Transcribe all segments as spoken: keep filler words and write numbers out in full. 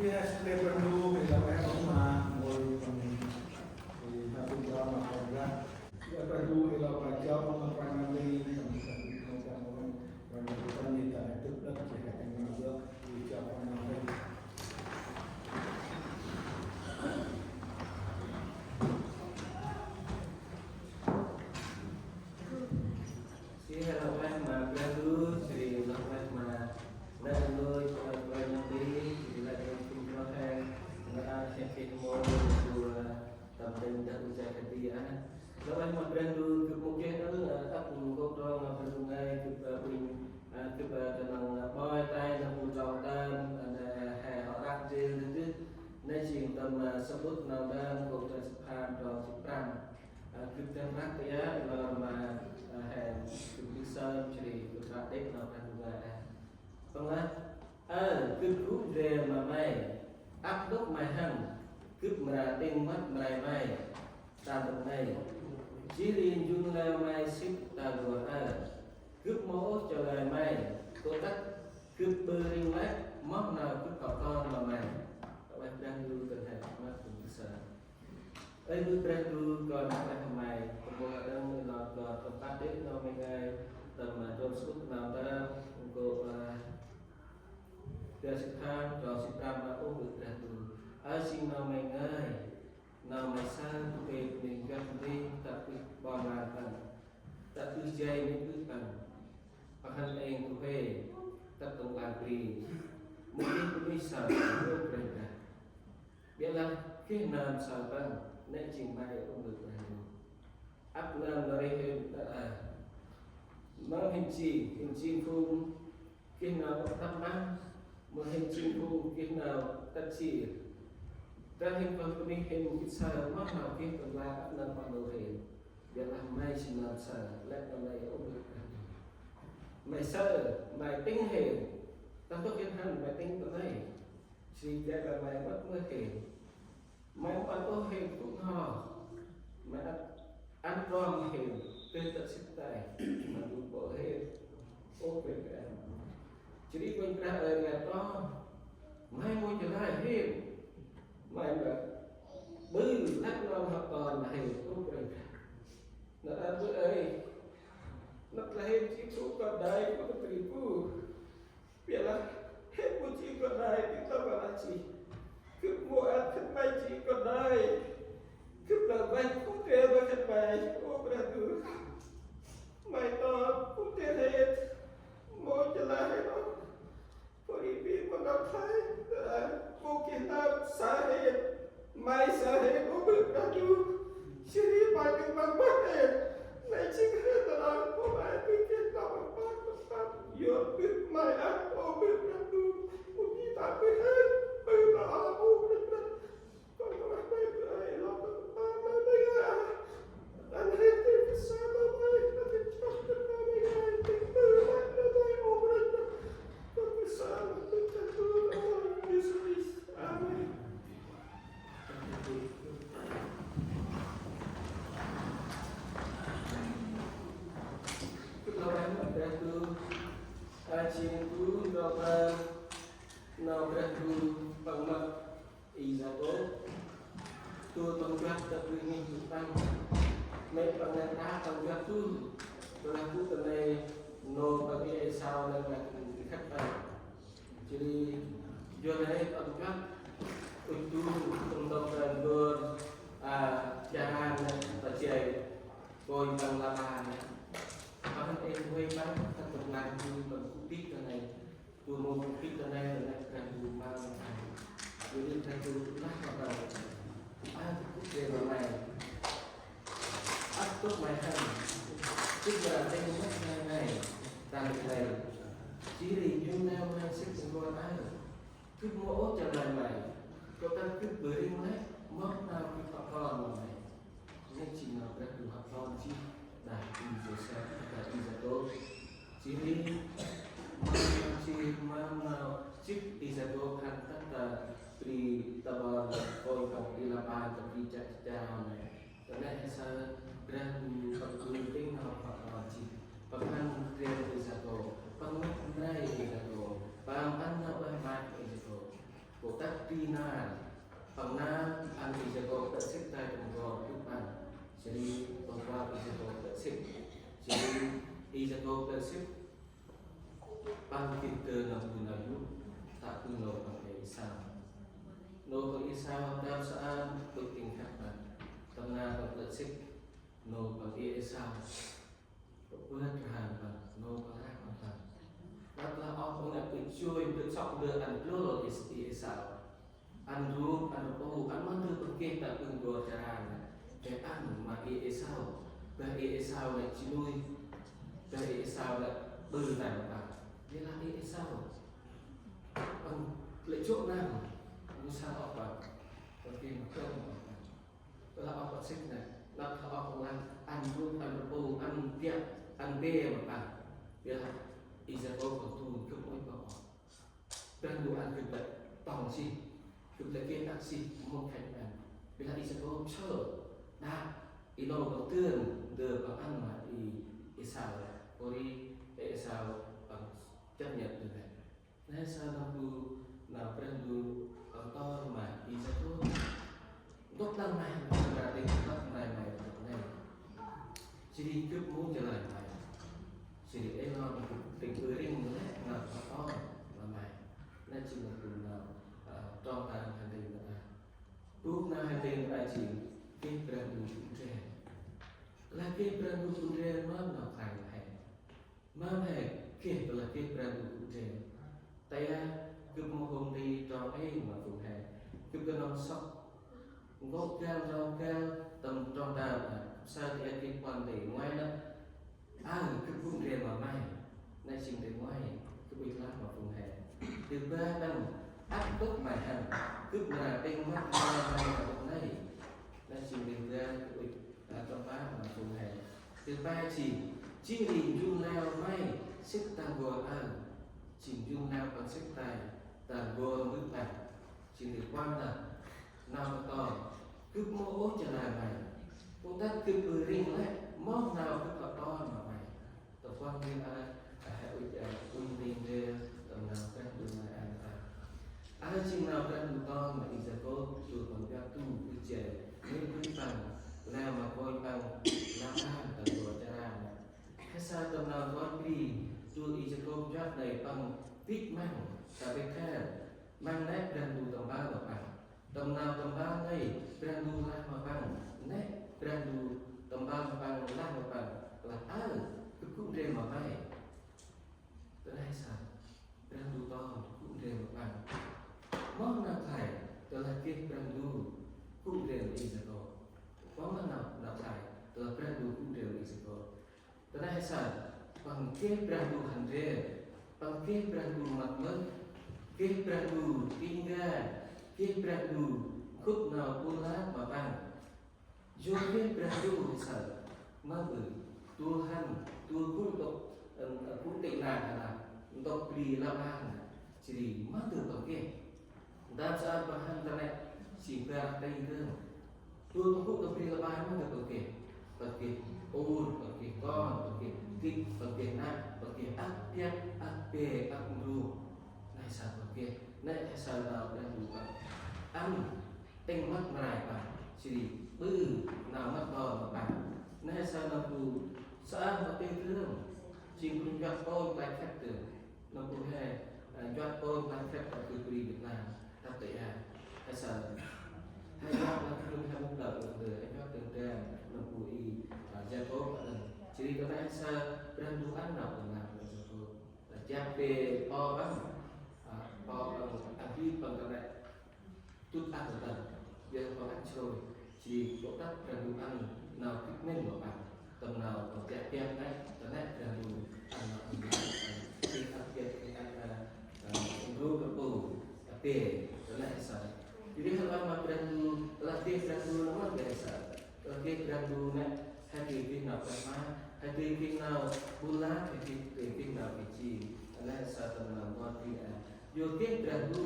Yes, Brah Ndu, ê lor ueh ma ngơi, ê, hên tŭ jao ma Brah Ndu, ê lor ueh jao ma Brah Ndu, Brah Ndu, Brah Ndu, Brah Ndu, Jêh ri lah ueh ma Brah Ndu, jêh ri lah ueh ma nau ngơi, ơ, Brah Ndu, jêh ri lah ueh ma Brah Ndu, ơ, he keh mâu, ơ, tâm tĭng dak u jay kati, ơ. Lah ueh ma Brah Ndu, gâp mâu geh ơ, ơ, ăp gŭ trong, ơ, Brah Ndu ngơi, gâp, ơ, ƀĭng, ơ, gâp, ơ, knŏng, ơ, ƀoi tay nau gŭ trong tâm, ơ, nau he hŏ răk jêl dơ̆. Nau jêng tâm, ơ, Samƀŭt Nau Tâm, nkô̆ tơsĭt pham, trong tơsĭt prăm. Ơ, gâp dăn răk ta aơ, ê lor ma, ơ, he, gâp mbơh sơm, jêh ri gâp răk đêk nau Brah Ndu ngơi đah. Păng lah, ơ, gâp gŭ ndrel ma may, ăp ntŭk may hăn, gâp mra tĭng măt mray may ta ntŭk nây. Jêh ri njŭn leo may sĭt ta luar aơ. Gâp mâu ôh chalơi may, kŏ tât gâp ƀư ring lĕ moh nau gâp hŏ ton ma may. Ueh Brah Ndu, kơnh he măt gâp mbơh sơm. Ơ, ƀư Brah Ndu, kon ueh ma may, tâm ƀon đăng ê lor kon tâm păt đêk nau may ngơi, tâm, ơ, trong Samƀŭt Nau Tâm, nkô̆, ơ, tơsĭt pham, trong tơsĭt prăm, ơ, ƀư Brah Ndu. Ơ, jêng nau may ngơi, nau may saơ, gâp ƀĭng gâp ƀĭng, tă bơh ƀon lan păng, tă bơh jay may bơh păng, păng hăn êng du huê, tât tâm ban bri, mâu geh bunuyh saơ, ơ Brah Ndu. Biălah geh nơm saơ păng, nê jêng may, ơ ƀư Brah Ndu. Ăp nơm nau rêh hên, ơ, ơ. Mâu hên jêng, hên jêng phung geh nau tăp măng, mâu hên jêng phung geh nau tât jêr. Trah hên kon bunuyh hên gĭt saơ, moh nau geh tâm ban ăp nơm păng nô hên. Biălah may jêng nơm saơ, lĕ nau may, ơ ƀư Brah Ndu. May saơ, may tĭng hên. Tât ntŭk hên hăn, may tĭng ta nây. Jêh ri gay ma may mât mơh hên. May mâu ăn ôh hên gŭ n'ho. May ăn, ăn trong hên, tih tât sĭt tay. May gŭ bơh hên. Ơ Kôranh Brah. Jêh ri Kôranh Brah ơi, may ton. May mâu chalơi hên. May mâu ƀư lăp nau hŏ ton ma hên. Ơ Kôranh Brah. Nau ăn ƀư ơi. Nau lah hên jêng phung kon đai, kon bri bu. Biălah hên mâu jêng kon đai, gâp tâm ban lah jêh. Gâp mâu ăt khân may jêng kon đai. Gâp tâm ban phung têl ma khân may, ơ Brah Ndu. May ton phung têl hên. Mâu chalơi hên ôh. Pô ri pi mâu nau khlay, ơ, mâu geh nau saơ hên. May saơ hên, ơ ƀư Brah Ndu. Jêh ri may geh nau mbah hên. Nê jêng hên ta nau, ơ may geh nau mbah, mbah, mbah. Yor ƀư may ăt, ơ ƀư Brah Ndu. Mâu geh ta ƀư hên, ƀư ta ăt, ơ Brah Ndu. Kon ƀư may ƀư ơi, lŏ ƀư ta may ƀư ơi. Ăn hên tĭng saơ ta may, ăn hên chroh ta may ƀư ơi, tĭng ƀư may ta may, ơ Brah Ndu. Kon ƀư saơ, ƀư ta ƀư ta may, Yêsu Krist. Amen. Gâp lor ueh ma Brah Ndu, a jêng du nau Brah, nau Brah Ndu păng mâp Y-Yakôp. Du tâm juăt ta bri ngih du tăng. Mê̆ păng neh ta tâm juăt du. Tơlah du ta nây nô păng Y-Êsau nây ma khân khât păng. Jêh ri, yor nây tâm juăt, ŭch du, tâm tâm ta ndor, a, charan nây, ta jay, kônh păng Laban nây. Păng hăn êng huê păng, ta tâm nang du, păng gŭ bĭt ta nây. Du mâu gŭ bĭt ta nây, ta nây Brah Ndu mâu nây. Jêh ri Brah Ndu lah ma păng. A, gŭ bĭt ta nây. Ăp ntŭk may hăn. Gâp mra tĭng măt may nây. Tăng nây. Jêh ri njŭn nau may sĭt ta luar aơ. Gâp mâu ôh chalơi may. Kŏ tât gâp ƀư ring lĕ, moh nau gâp hŏ ton ma may. Nê jêng nau Brah Ndu hŏ ton jêh đah Y-Yôsep, đah Y-Yakôp. Jêh ri, mâu nau jêh, mâu nau jêh Y-Yakôp hăn tât ta bri ta ƀon, kônh păng Y-Laban ta bri chă chă nây. Ta nây he saơ Brah Ndu păng ƀư tĭng nau păng hŏ ton jêh. Păng hăn ndrel Y-Yakôp, păng măt mray Y-Yakôp, păng ăn nau ueh ma Y-Yakôp. Pô tât ti nar, păng nar ăn i Yakôp tât sĭt tay tâm n'gor gâp păng. Jêh ri păng kuăl i Yakôp tât sĭt. Jêh ri i Yakôp tât sĭt păng gĭt dơn nau bu nau yô̆, tă bơh nô păng Êsau. Nô păng Êsau ndrăp saơm bơh tĭng khăp păng. Tâm nar păng tât sĭt, nô păng Êsau. Bơh traham păng, nô păng rah păng păng. Năp lah oh păng năp bơh joi, bơh sŏk, bơh ăn klô Êsau. Ăn rup, ăn rpu, ăn ma ndơ păng geh tă bơh n'gor charan. Geh ăn ma Êsau. Bah Êsau năp ji nuih. Bah Êsau năp bơh nau păng. Geh lah Êsau. Păng lĕ jŏ nau. Êsau oh păng. Păng geh ma klô păng. Tơ lah oh păng sĭt nĕ, năp lah oh păng ăn, ăn rup, ăn rpu, ăn biăp, ăn bê ma păng. Biăp lah, i Yakôp păng tŭ gâp ŭch păng oh. Brah Ndu ăn gâp lĕ tŏng jêh, gâp lĕ geh đăk jêh, mâu khăch ăn. Biăp lah i Yakôp sơ̆, đă, i nô păng dơn, ndơ păng ăn ma i Êsau lĕ. Pô ri, Êsau păng chấp nhận dơn lĕ. Nê sa nau bu nau Brah Ndu păng ton ma i Yakôp. Ntŭk đăng nai, nau tĭng ntŭk nai nai ntŭk nai. Jêh ri gâp mâu jêh lai nai. Jêh ri ê nau bu tĭng bơh ring nê nau păng ton ma nai. Nê jêng nau bu nau, ơ, trong ta hăn tĭng nau ta. Bu nau hăn tĭng nau ta jêng geh Brah Ndu gŭ ndrel. Lah geh Brah Ndu gŭ ndrel ma nau khlay nau he. Ma he geh tơ lah geh Brah Ndu gŭ ndrel. Ta aơ gâp mâu hôm nti trong êng ma phung he. Gâp knŏng sŏk nkô̆ găl trong găl tâm trong ta ma. Sa ti aơ geh puăn nti ngoai nơh. Aơ gâp gŭ ndrel ma may. Nê jêng nti ngoai gâp ŭch lah ma phung he. Ti ba đăng ăp ntŭk may hăn. Gâp mra tĭng măt ma may ma ntŭk nây. Nê jêng nti ba gâp ŭch, ơ, tâm pă ma phung he. Ti ba jêng, jêh ri njŭn nau may sĭt ta n'gor aơ. Jêng njŭn nau păng sĭt tay ta n'gor mbơ̆ păng. Jêh ri puăn nơh nau păng ton. Gâp mâu ôh jêh lai may. Pô tât gâp bơh ring lĕ, moh nau gâp lăp ton ma may. Tâm puăn ri aơ, ơ, he ŭch, ơ, ŭch ring ri tâm nau Brah Ndu nai ăn ta. Aơ jêng nau Brah Ndu ton ma i Yakôp, du păng biăp du bơh jay, nê bơh păng, nau ma kônh păng, Laban ta n'gor charan. He saơ tâm nau ngot bri, du i Yakôp njuăt nây păng bĭch măng ta Bêthel, măng nê Brah Ndu tâm ban ma păng. Tâm nau tâm ban nây Brah Ndu lah ma păng, nê Brah Ndu tâm ban ma păng lah ma păng, lah aơ, gâp gŭ ndrel ma may. Tơ nê he saơ, Brah Ndu ton gŭ ndrel ma păng. Moh nau khlay, tơ lah geh Brah Ndu gŭ ndrel ma i Yakôp. Moh nau, nau khlay, tơ lah Brah Ndu gŭ ndrel ma i Yakôp. Tơ nê he saơ, păng geh Brah Ndu hăn ndrel, păng geh Brah Ndu măt mơh, geh Brah Ndu tĭng ga, geh Brah Ndu gŭ nau bu lah ma păng. Yua geh Brah Ndu he saơ, ma bơh, du hăn, du gŭ ntŭk, ơ, gŭ tĭng nau hăn, ntŭk bri Laban, jêh ri ma ndơ păng geh. Ndrăp saơm păng hăn ta nê, jêng bar tĭng dơm. Du păng gŭ tâm bri Laban ma ndơ păng geh. Păng geh ur, păng geh kon, păng geh gĭt, păng geh năk, păng geh ăp biăp, ăp bê, ăp ndrung. Nê saơ păng geh, nê he saơ nau Brah Ndu păng ăn. Tĭng măt mray păng, jêh ri ƀư nau măt ton ma păng. Nê saơ nau bu saơm păng tĭng dơm. Jêng bu njuăt kônh klach khât dơm. Nau bu he, ơ, njuăt kônh klach khât ta bri Việt Nam, ta tê a. He saơ. He njuăt nau bu he mŭk đăp đơm, he njuăt đơm đơm, nau bu i, ơ, Yakôp đơm. Jêh ri ta nê he saơ, Brah Ndu ăn nau đơm nau đơm Yakôp. Jăk bê pô păng, ơ, pô păng, ơ, bĭ păng ta nê. Tŭt ăt tơ̆, biăp păng ăt jrôi, jêh ri pô tât Brah Ndu ăn nau gĭt mĭn ma păng, tâm nau păng biăp biăp nây, ta nê Brah Ndu ăn nau gĭt mĭn ma păng, jêh ri ăt biăp, jêh ri ăt, ơ, ơ, ndrô kơ pô, ăt bê, ta nê he saơ. Jêh ri hăn ăn ma Brah Ndu, lah geh Brah Ndu nau mât he saơ, lah geh Brah Ndu nê, he geh geh nau păng ma, he geh geh nau bu lah, he geh geh geh nau geh jêng, ta nê he saơ tâm nau ngot bri a. Yua geh Brah Ndu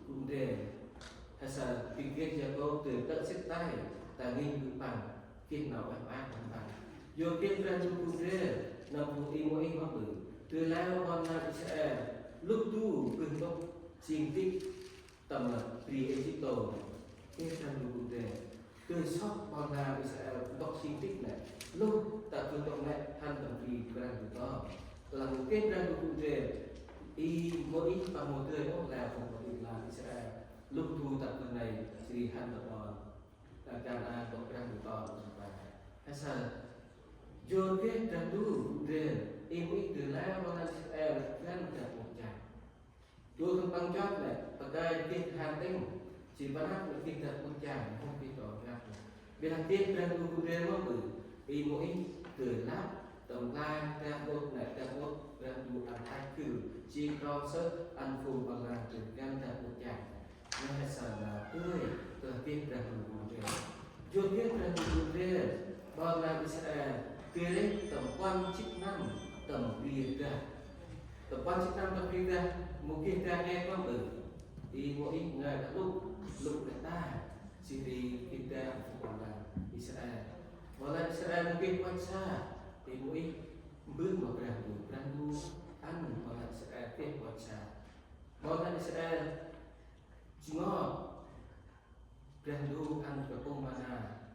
gŭ ndrel. He saơ, geh Yakôp dơi tơ̆ sĭt tay, ta ngih mbơ̆ păng, geh nau ueh maak ma păng. Yua geh Brah Ndu gŭ ndrel, nâm bu i Môis mâm ƀư. Dơi leo ƀon lan Israel, lŭk du bơh ntŭk jêng dĭk. tâm lăp bri Êjiptô, geh Brah Ndu gŭ ndrel. Dơi sŏk ƀon lan Israel ntŭk jêng tĭk nê, lôh ta dơi ntŭk nê hăn tâm bri Brah Ndu ton. Tơlah geh Brah Ndu gŭ ndrel, i Môis păng mâu dơi ôh leo phung ƀon lan Israel lôh du ta dơi nây, jêh ri hăn ta ƀon Kanaan ntŭk Brah Ndu ton. He saơ, yor geh Brah Ndu gŭ ndrel, i Môis dơi leo ƀon lan Israel găn dak ƀŭt chang. Dôl khân păng chroh nê, pakơi geh hang tĭng, jêh ri pa năp nê geh dak ƀŭt chang, mâu geh tât rnglăp. Ƀiălah geh Brah Ndu gŭ ndrel mơm ƀư, i Môis dơi lăp tâm nklang dak ƀŭt nê, dak ƀŭt Brah Ndu ăn tăch gưl, jêng trong sơh ăn phung ƀon lan dơi găn dak ƀŭt chang. Nê he saơ nau dơi, tơlah geh Brah Ndu gŭ ndrel. Yor geh Brah Ndu gŭ ndrel, ƀon lan Israel dơi rêh tâm puăn jât năm tâm bri dah. Tâm puăn jât năm tâm bri dah, mâu geh dah ngêt mơm ƀư. I Môis ngơi đah lŭ, lŭ đah ta, jêh ri geh dah phung ƀon lan Israel. Ƀon lan Israel mâu geh puăn sa, i Môis mbơh ma Brah Ndu, Brah Ndu ăn ƀon lan Israel geh puăn sa. Ƀon lan Israel jêng ngŏ Brah Ndu ăn kpŭng mana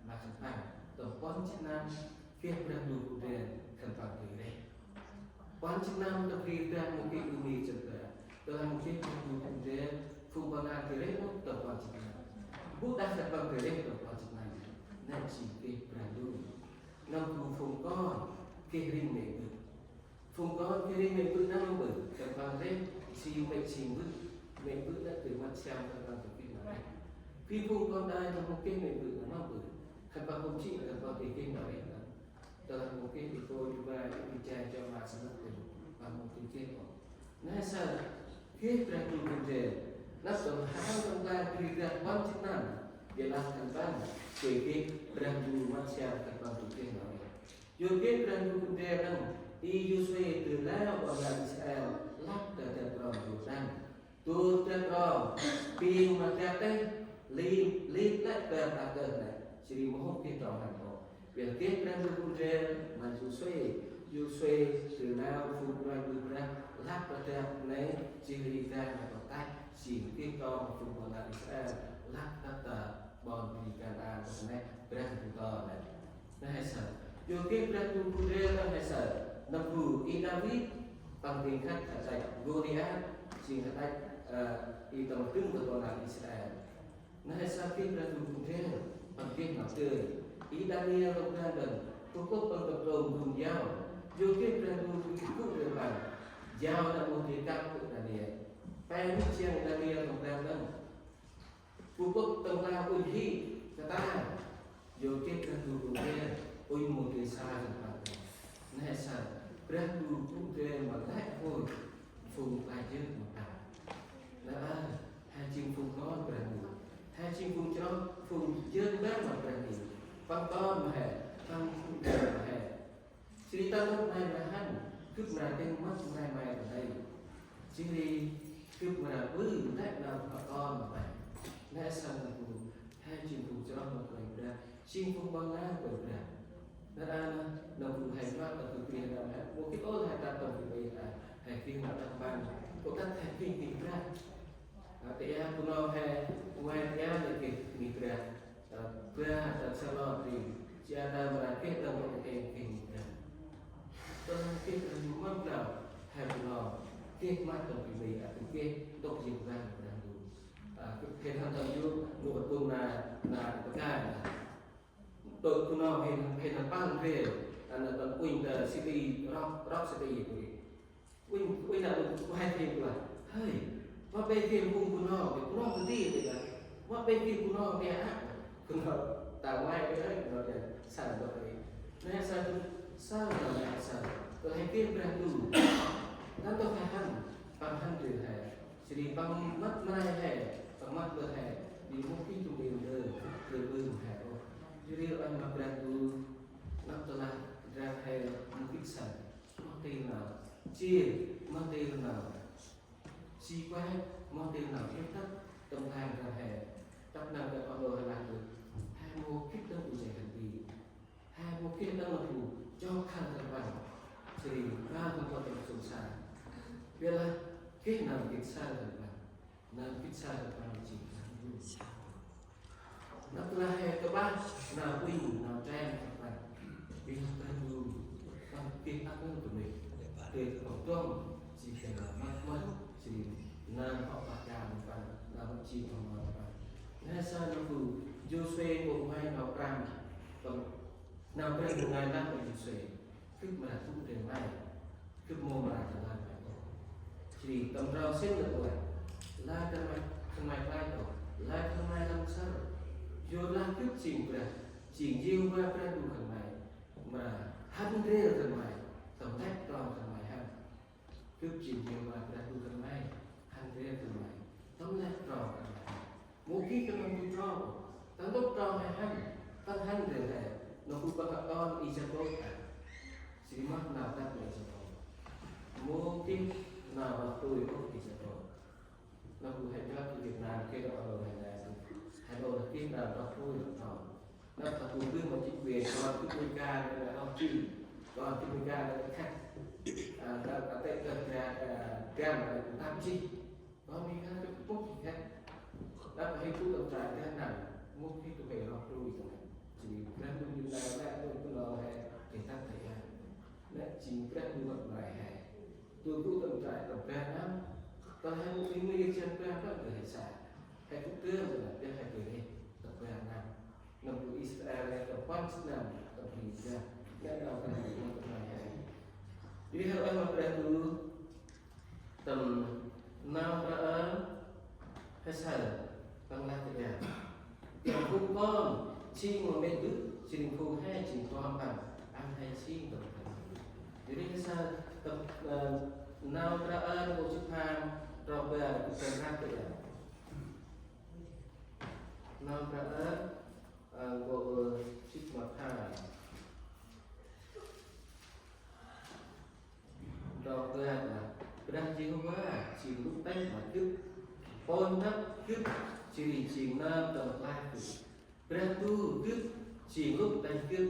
ma khân păng. Tâm puăn jât năm geh Brah Ndu gŭ ndrel, khân păng dơi rêh. Puăn jât năm tâm bri dah mâu geh ƀư mi jât dah. Tơlah mâu geh Brah Ndu gŭ ndrel, phung ƀon lan dơi rêh ôh tâm puăn jât năm. Bu đah khân păng dơi rêh tâm puăn jât năm. Nê jêng geh Brah Ndu. Nâm bu phung kon geh rĭng mê̆ bơ̆. Phung kon geh rĭng mê̆ bơ̆ nơh mâu ƀư, khân păng rêh, jêng mê̆ jêng bơ̆, mê̆ bơ̆ nơh dơi măt siăm khân păng dơi geh nau rêh. Geh phung kon đai nơh mâu geh mê̆ bơ̆ nơh mâu ƀư, khân păng hôm jêh khân păng dơi geh nau rêh nơh. Tơlah mâu geh i kô̆ i ba, i jai jŏ ma sămƀŭt dơi, păng mâu dơi geh ôh. Nê saơ, geh Brah Ndu gŭ ndrel, năp tâm hang tâm nklang bri dah puăn jât năm, ƀiălah khân păng dơi geh Brah Ndu măt siăm khân păng dơi geh nau rêh. Yor geh Brah Ndu gŭ ndrel nơh, i Yôsuê dơi leo ƀon lan Israel lăp ta dak rŏng Yôrdan. Dôl dak rŏng, piăng ma dak têh, lip, lip lĕ dak ta kơh nê, jêh ri mâu hôm geh trong hăn ôh. Ƀiălah geh Brah Ndu gŭ ndrel ma Yôsuê, Yôsuê dơi leo phung Brah Ndu Brah lăp ta dak nê, jêh ri dak nê păng tăch, jêng geh trong phung ƀon lan Israel lăp ta ƀon bri Kanaan nê, Brah Ndu ton nê. Nê he saơ. Yor geh Brah Ndu gŭ ndrel nơh he saơ. Nâm bu i Đavid, păng dâng khăch hađăch Gôliat, jêng hađăch, ơ, i tâm rdâng ƀon lan Israel. Nê he saơ geh Brah Ndu gŭ ndrel, păng geh nau dơi. I Đaniel tâm ban đŏng, bu kŭp păng tâm trôm ndŭng yao. Yor geh Brah Ndu gŭ ndrel păng. Yao nơh mâu dơi kăp kŭ Đaniel. Pe mĭt jêng Đaniel tâm ban đŏng. Bu kŭp tâm ban ŭnh hĭ, katang. Yor geh Brah Ndu gŭ ndrel, ŭnh mâu dơi sa tâm ban. Nê saơ, Brah Ndu gŭ ndrel ma lĕ hôi, phung klach yơk ma păng. Nê aơ, he jêng phung kon Brah Ndu. He jêng phung chroh, phung jêng ban ma Brah Ndu. Păng kon ma he, păng gŭ ndrel ma he. Jêh ri ta nôk nai ma hăn, gâp mra tĭng măt nai ma ta nây. Jêh ri gâp mra ƀư nđa nau ma kon ma păng. Nê saơ nâm bu, he jêng bu chroh ma Kôranh Brah, jêng bu ƀon lan Kôranh Brah. Nê aơ, nâm bu he njuăl ta bu bri he nâm he, mâu gĭt ôh he ta tâm bri he ta, he geh ma tâm ban, kŏ tât he geh ngih Brah. Ơ, ta aơ bu nơh he, ngoai ta aơ lĕ geh ngih Brah. Ơ, Brah, ta sa lor ri, jêh ata mra geh tâm ntŭk he geh ngih Brah. Tâm geh Brah Ndu mâm nau, he bu nơh, geh ma tâm bri he, ơ, geh ntŭk jêng Brah, Brah Ndu. Ơ, he hăn tâm yô̆, nôk ƀŭn na, na ta kai na. Ntŭk bu nơh he, he hăn păng ri, ơ, na tâm ŭnh ta city, rock, rock city bu ri. Ŭnh, ŭnh nă ŭnh, ŭnh hai thim lah. Hơi, ma pe thim ŭnh bu nơh, bu nơh bu ti ti lah. Ma pe thim bu nơh ti ah. Bu nơh, ta mai ti hơi, bu nơh ti sa bu ti. Nê sa tu, sa nơh nê sa. Tu hai thim Brah Ndu. Nâm tu hai hăn, păng hăn tu hai. Jêh ri păng măt nai hai, păng măt bơh hai. Bi mŭk ki tu bi mdơ, bi bơh hai. Jêh ri ơi ma Brah Ndu, nâm tu lah, Brah hai, mŭk ki sa. Mât ti nau, jêh, mât ti nau. Ji kuai, mât ti nau, jêh tât, tâm ban Brah he. Tât nau Brah Pôlô he lah tu. He mâu gĭt đŏng bu jay hăn bi. He mâu gĭt đŏng bu jŏk khăn tâm ban. Jêh ri, ba tâm ban tâm sông sa. Ƀiălah, gĭt nau gĭt sa tâm ban. Nau gĭt sa tâm Păng jêng Brah Ndu. Nđâp lah he kƀah nau uănh nau trem tâm Păng. Bi nau Brah Ndu, Păng geh ăp nơm tâm păng. Geh Păng dŏng, jêh ri nau mât mât, jêh ri nau hŏ pah kan Păng, nau mât jêng Păng nau Păng. Nau sa nau bu, Yôsuê nkô̆ nguay nau prăm, tâm nau Brah Ndu ngơi lah Yôsuê. Gâp mra gŭ ndrel May, gâp mâu mra ta ngơi May ôh. Jêh ri tâm rau sĭn nơh ueh, lơi khân may, khân may play ôh, lơi khân may lăm săr. Yorlah gâp jêng Brah, jêng Yêhôva Brah Ndu khân may, mra hăn ndrel khân may, tâm lĕ trong khân may hăn. Gâp jêng Yêhôva Brah Ndu khân may, hăn ndrel khân may, tâm lĕ trong khân may hăn. Mâu geh khân may mâu trong, ta ntŭk trong he hăn, Păng hăn ndrel he, nơh bu Păng hăn kon i Yakôp a. Jêh ri mât nau tât ma i Yakôp. Mâu geh nau rŏ tui ôh i Yakôp. Nơh bu he njuăt i Việt Nam, geh nau rŏ he nai, he nau geh nau rŏ tui rŏ trong. Nơh ta bu geh ma chính quyền, kon geh America nai nai rŏ jêng, kon geh America nai nai khăt. A, ta, ta têk geh, a, gam nai nai tât jêh. Kon America geh bŭk jêh khăt. Nơh he gŭ tâm trại geh nau, mâu geh du huê rŏ tui tâm he. Jêh ri Brah Ndu nau lĕ nau bu nau he, geh tât ta aơ. Nĕ jêng Brah Ndu mât mray he. Dôl gŭ tâm trại tâm bar năm. Tơlah he mâu geh mri jan bar năm geh he sa. He gŭ dơm tâm bar he geh ri tâm bar năm. Nơh bu Israel he tâm păng sĭn năm tâm bri jan. Nĕ nau tâm bri mât mray he. Jêh ri he ueh ma Brah Ndu tâm Nau Mprơ Ơn, he say, Păng lah ta aơ. Păng gŭ kon, jêng ma mê̆ bơ̆, jêng phung he, jêng kon Păng, ăn he jêng tâm Păng. Jêh ri he say, tâm, ơ, Nau Mprơ Ơn, nkô̆ jât pham, trong bar, gŭ Păng lah ta aơ. Nau Mprơ Ơn, ơ, nkô̆, ơ, jât ma pham. Trong bar lah, Brah Yêhôva jêng lŭk têh ma gâp, pônh năp gâp, jêh ri jêng nơm tâm rklaih gâp. Brah Ndu gâp jêng lŭk têh gâp,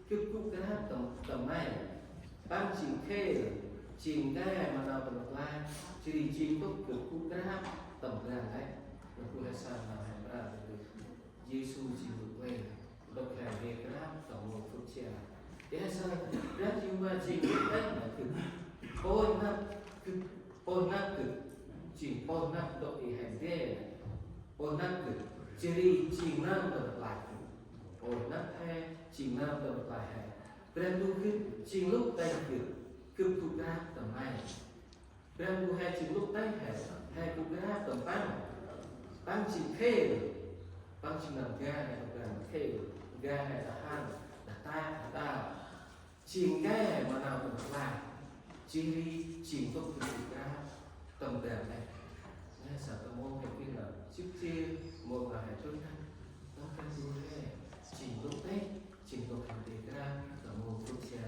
gâp gŭ krap tâm, tâm May. Păng jêng khêl, jêng ngai ma nau tâm rklaih, jêh ri jêng ntŭk gâp gŭ krap tâm ban lĕ. Nơh bu he say nau he mra gâp. Yêsu jêng lŭk têh, ntŭk he geh krap tâm mông phung chiă. He say, Brah Yêhôva jêng lŭk têh ma gâp. Pônh năp gâp, pônh năp gâp, jêng pônh năp ntŭk i he geh. Pônh năp gâp, jêh ri jêng nơm tâm rklaih gâp. Pônh năp he, jêng nơm tâm rklaih he. Brah Ndu gâp, jêng lŭk têh gâp, gâp gŭ krap tâm May. Brah Ndu he jêng lŭk têh he, he gŭ krap tâm Păng. Păng jêng khêl, Păng jêng nơm gah he tâm ban khêl, gah he ta hăn, ta ta, ta ta. Jêng geh ma nau tâm rklaih, jêh ri jêng ntŭk gâp gŭ krap tâm ban lĕ. Nĕ say tâm mông he geh nau jêh jêh, mông nau he tŭ tăn, tâm Brah Ndu he, jêng lŭk têh, jêng ntŭk he geh krap tâm mông phung chiă.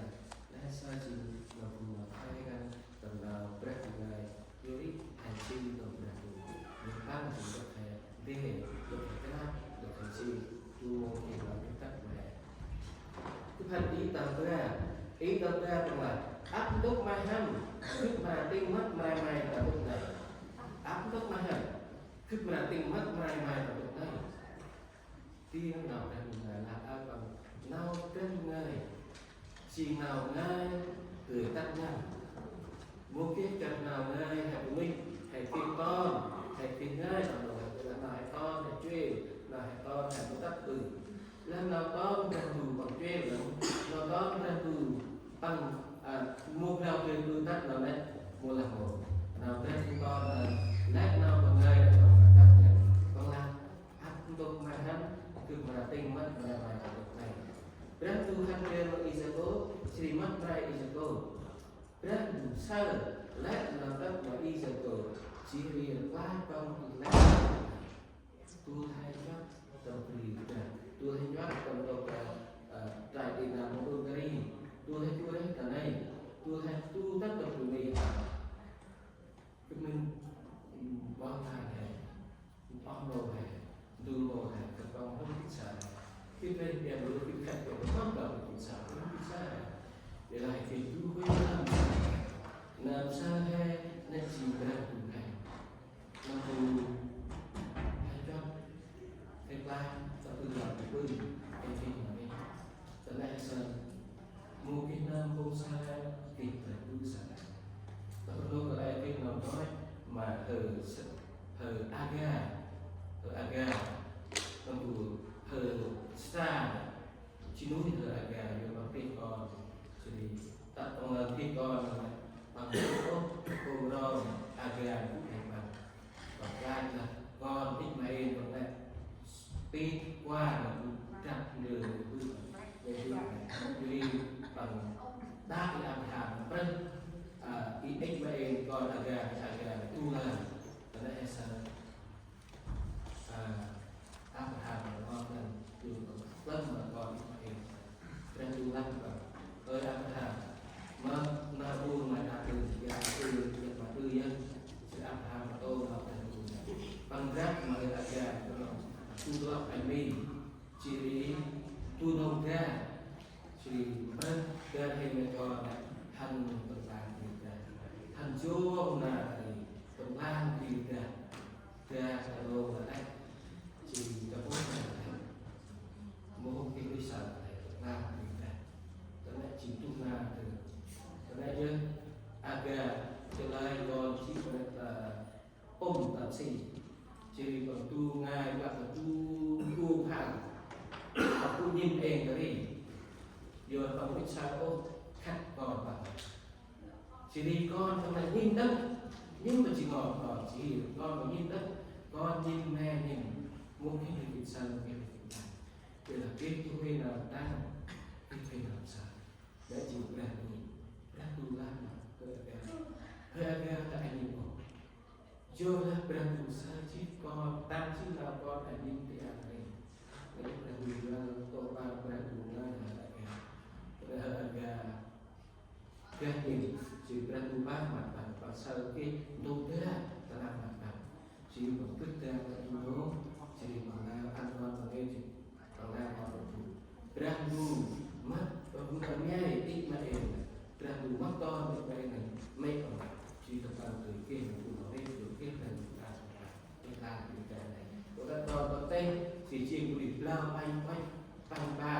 Nĕ say jêng nau bu nau khay ngăn tâm nau Brah Ndu ngơi, yor ri he jêng ntŭk Brah Ndu. Yor Păng jêng ntŭk he geh, ntŭk he krap, ntŭk he jêng, du mông geh nau tŭ tăn ma he. Gâp hăn i tâm bar, i tâm bar Păng lah, ăp ntŭk May hăn, gâp mra tĭng măt mray May ta ntŭk nây. Ăp ntŭk May hăn, gâp mra tĭng măt mray May ta ntŭk nây. Di nau Brah Ndu ngơi lah ăp Păng, nau Brah Ndu ngơi, jêng nau ngơi dơi tât ngăn. Mâu geh kơt nau ngơi he bunuyh, he geh ton, he geh ngơi, nau he geh nau he ton, he chuê, nau he ton, he mâu tât ƀư. Lah nau ton Brah Ndu Păng chuê lăng, nau ton Brah Ndu Păng, a, mâu nau Brah Ndu tât nau nĕ, mâu lah mâu. Nau Brah Ndu ton, a, lĕ nau Păng ngơi, nau Păng tât lĕ. Păng lah, ăp ntŭk May hăn, gâp mra tĭng măt mray May ta ntŭk nây. Brah Ndu hăn ndrel ma i Yakôp, jêh ri măt mray i Yakôp. Brah Ndu say, lĕ nau tât ma i Yakôp, jêh ri rklaih Păng i lĕ. Dôl he njuăt tâm bri Brah, dôl he njuăt tâm ntŭk, ơ, ơ, trại tị nạn mông đôn kari, dôl he dôl he ta nây, dôl he dôl tât tâm bri Mỹ. Gâp mĭn, ơ, ƀon lan he, oh nô he, dôl mô he, gâp ƀon hôm gĭt sa he. Gâp mĭn biăp lôh gâp khât gâp ƀon ƀon gĭt sa, hôm gĭt sa he. Ƀiălah gâp dôl huê nơm sa he, nơm sa he, nơm jêng Brah Ndu he. Nơm bu Hơi Aga, hơi Aga, tâm bu hơi sa, jêh nuyh hơi Aga, yor păng geh kon, jêh ri ta păng lơ geh kon, păng ôh, păng rong Aga, bu geh păng, păng klah lah kon Ismael, păng lĕ pit kuan, bu drăp ndơ, bu, bu, jêh ri păng đă i Abraham, prơh, a, i Ismael, kon Aga, Aga, tu lan, păng lĕ sa. A, Abraham ma ngon năn, yor păng plơ̆ ma kon Ismael. Brah Ndu lah păng: Ơi Abraham, ma, ma bu ma đă ư, ya ư, ya ma ư yơh. Jêh ri Abraham ma tông ma Brah Ndu. Păng drăp ma hơi Aga, păng lŏ, tu lŏ ay mi. Jêh ri tu nông ga. Jêh ri mprơh ga he me kon năn, hăn tâm ban bri dah. Hăn jong nar ri tâm ban bri dah. Dah ta lô la lĕ, jêh ri ta bôk la lĕ, mâu hôm geh nuih sơm la lĕ, tâm ban bri dah. Ta lĕ jêng tŭ nar dơm. Ta lĕ yơh, Aga, ta lơi kon jêh ta lĕ ta pŭm ta si. Jêh ri păng tu ngai, păng tu gŭ hăn. Păng tu nhĭm êng ta ri. Yor păng ŭch sa ôh, khât kon păng. Jêh ri kon păng nây nhĭm đŏng, nhĭm ma jêng kon, kon jêh ri kon păng nhĭm đŏng, kon nhĭm, mê̆ nhĭm, mâu geh gĭt sơm, mâu geh gĭt tăn. Ƀiălah geh du huê nơm tăn, geh du huê nơm sơm. Nây jêng Brah Ndu, Brah Ndu lah ma hơi Aga, hơi Aga ta a nhĭm ôh. Yorlah Brah Ndu sơm jêh kon, tăn jêh nau kon a nhĭm ti a ri. Nây Brah Ndu lah, tông ban Brah Ndu lah hơi Aga. Hơi Aga geh nhĭm, jêh ri Brah Ndu ƀă măt păng, păng sơm geh ntu dah ta năp măt păng. Jêh ri păng bât dah ta du nông, jêh ri păng nau ăn kon păng nây jêh, păng nau kon păng du. Brah Ndu măt, păng nau mhe Ismael, Brah Ndu măt kon Ismael nây, mê̆ păng, jêh ri ta păng dơi geh nau du nông nây, dơi geh Brah Ndu ta. Ƀiălah bri dah nây, ƀiălah kon păng têh, jêh jêng bu ri blao păng, păng, păng ba,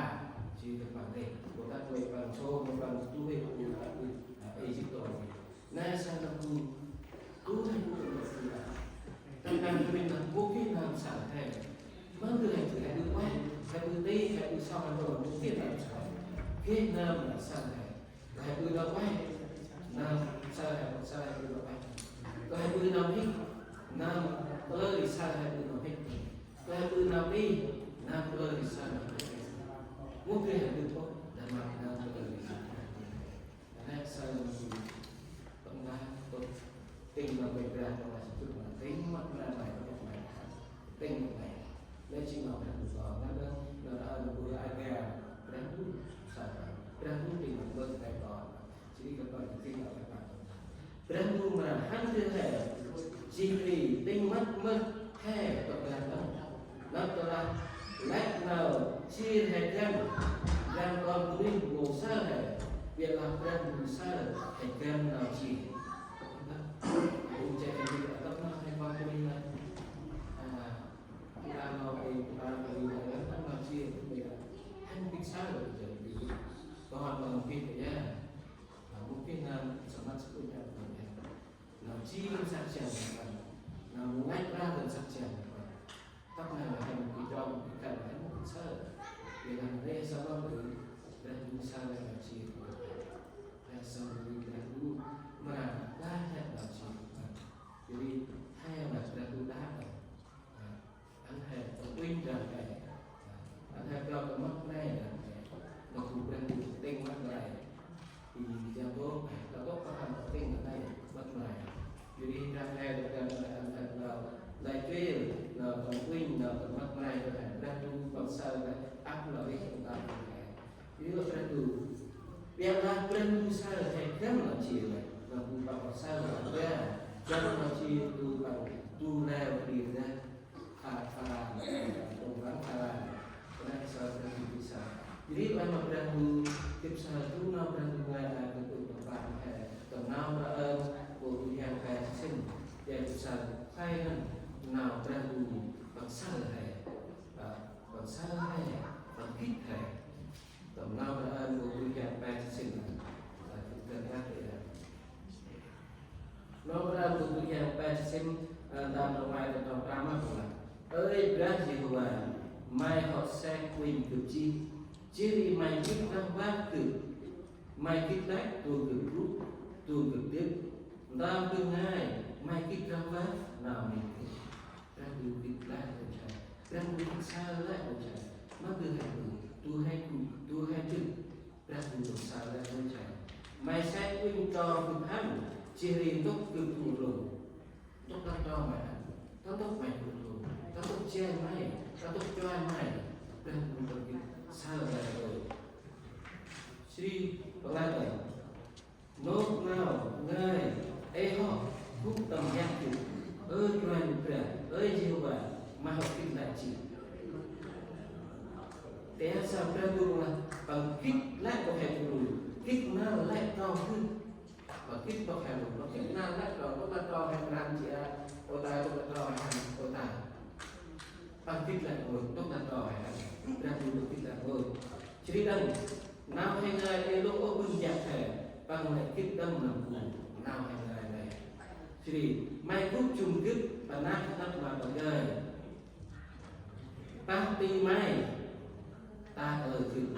jêh ri ta păng nây, ƀiălah mê̆ păng sông, mê̆ păng du huê, bu ta ƀư, a, Êsiptô nây. Nây sa nau bu, du huê bu ta ƀư, a. Tâm ban bri dah mâu geh nơm sơm he. Mơm dơi he, he ƀư ueh, he ƀư ti, he ƀư sŏng, he ƀư mâu geh nơm sơm he. Geh nơm sơm he. Kơi ƀư nơm ueh, nơm sơm he, sơm he ƀư nơm ueh. Kơi ƀư nơm hik, nơm plơ̆ ri sơm he ƀư nơm hik. Kơi ƀư nơm ih, nơm plơ̆ ri sơm he ƀư nơm hik. Mâu geh he ƀư ôh, nơm măt nơm plơ̆ ri sơm he ƀư nơm hik. Nây sơm nơm ƀư, tâm ban tŭ, tĭng nơm ƀư Brah, tâm ban sŭt nơm, tĭng măt nơm may, tĭng măt may. Tĭng măt may. Nây jêng nau Brah Ndu kon, nây nơm, nơm, nơm, nơm ƀư Aga, Brah Ndu sơm, Brah Ndu tĭng nơm ƀư Aga kon. Jêh ri kơt păng jêh ri nau Brah Ndu. Brah Ndu mra hăn dơi he, jêh ri tĭng măt mơh he tŏ Brah Ndu. Nau tơlah lĕ nau jêr he găn, găn kon bunuyh mâu saơ he, ƀiălah Brah Ndu saơ he găn nau jêr. Ƀu jêh he ƀiălah tât nau he kon bunuyh nây. A, ta nau ê, ta nau ê, nau jêr, ƀiălah hăn bĭt saơ, jêh ri kon nau bĭt ya. Nau mâu geh nơm sơm măt sơm ŭch nau kon he. Nau jêr săk jăn nơm păng. Nau mâu ngăch ƀrao dơm săk jăn nơm păng. Tât nơm he mâu geh trong, mâu geh găn, he mâu geh saơ. Ƀiălah nê saơ ƀư, Brah Ndu saơ nau jêr. He saơ ƀư Brah Ndu mra lah he nau jêr. Jêh ri he mra Brah Ndu đă. Ăn he tâm uănh dăn he. Ăn he blao tâm măt mray dăn he. Nau bu Brah Ndu tĭng măt mray. Ih, jang bôk, ta bôk pah hăn tĭng măt mray, măt mray. Jêh ri dăn he, dăn he, dăn he blao. Lai kêl, nau tâm uănh, nau tâm măt mray dăn he. Brah Ndu păng saơ he, ăp nau rêh tâm he. Jêh ri Brah Ndu. Ƀiălah Brah Ndu saơ he găn nau jêr he. Nau bu păng saơ he găn. Găn nau jêr bu păng du leo kri he. Pha, Pharan, tông păng Pharan. Păng saơ Brah Ndu gĭt saơ. Jêh ri ueh ma Brah Ndu, gĭt saơ du nau Brah Ndu ngơi a, gâp ŭch tâm ban he. Tâm nau mra ơn, kô̆ du hiang pe sĭn. Jêh gĭt saơ, khay năn, nau Brah Ndu păng saơ he. A, păng saơ he, păng gĭt he. Tâm nau mra ơn, kô̆ du hiang pe sĭn. A, gâp găn ngăt he. Nau mra ơn, kô̆ du hiang pe sĭn. Ơ, tâm trong May, tâm trong prăm mơ lah: Ơi Brah Yêhôva, May hŏ sek uănh gâp jêh, jêh ri May gĭt rah vah gâp. May gĭt lĕ dôl gâp gŭ, dôl gâp dâk. Ntơm bơh ngai May gĭt rah vah nau May gĭt. Brah Ndu gĭt lĕ dôl jay. Brah Ndu gĭt sa lĕ dôl jay. Mơ bơh he gŭ, du he gŭ, du he dâk, Brah Ndu gĭt sa lĕ dôl jay. May sek uănh tro gâp hăn, jêh ri ntŭk gâp gŭ rlông. Ntŭk ta tro May hăn, ta ntŭk May gŭ rlông, ta ntŭk jay May, ta ntŭk chuai May, Brah Ndu gĭt sa lĕ dôl. Jêh ri păng lah: Nôk nau ngai ê hŏ gŭ tâm hiăp gâp, ơ Kôranh Brah, ơ Yêhôva, May hŏ gĭt lĕ jêh. Tê sa Brah Ndu lah păng gĭt lĕ ntŭk he gŭ rlông, gĭt năl lĕ tro gâp. Păng gĭt ntŭk he gŭ rlông, păng gĭt năl lĕ tro, ntŭk lĕ tro he mran jêh a, ơ ta, ntŭk lĕ tro he hăn, ơ ta. Păng gĭt lĕ ngơi, ntŭk lĕ tro he hăn, Brah Ndu gĭt lĕ ngơi. Jêh ri đŏng, nau he ngai ê lôh ôh bơh jăk he, păng lĕ gĭt đŏng nâm bu nau he ngai lĕ. Jêh ri May gŭ jŭm gâp, păng năp năp ma păng gay. Păng ti May, ta kalơ gâp.